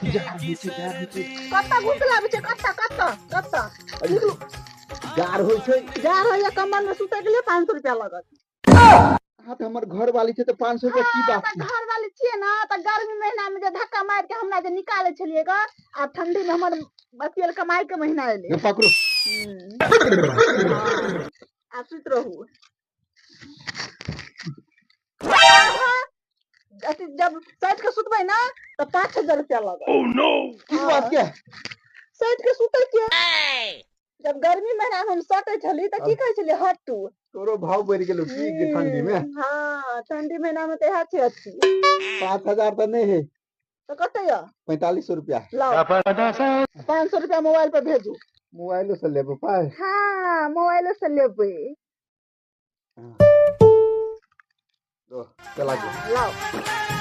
जाड़ होइ छै, जाड़ होइ छै। कत्ता घुसला आबै छै, कत्ता कत्ता कत्ता? निकलू। जाड़ होइ छै। जाड़ होइया, कम्बल में सुतै के लिए 500 रुपया लागत। अहाँ तऽ हमर घर वाली छै तऽ 500 रुपया की बात तऽ छै? घर वाली छियै ने, तऽ गर्मी महीना में जे धक्का मारि के हमरा जे निकालै छलियै ग, आब ठंडी में हमर अथी कमाई के महीना एलै। ये पकड़ू। आब सुति रहू। अथी जब सैठ के सुतबै ने तऽ 5000 रुपया लागत। की बात के? सैठ के सुतै के जब गर्मी महीना में हम सटै छली तऽ की कहै छलियै? हटू। तोरो भाव बढ़ि गेलो की गे ठंडी में? हँ, ठंडी महीना में तऽ इएह छै अथी। 5000 तऽ नहि है। तऽ कते यऽ? 4500 रुपया। लाउ, 500 रुपया मोबाइल पर भेजू। मोबाइलो से लेबो पाइ? हँ, मोबाइलो से लेबै। दो, चला गयो। लाउ।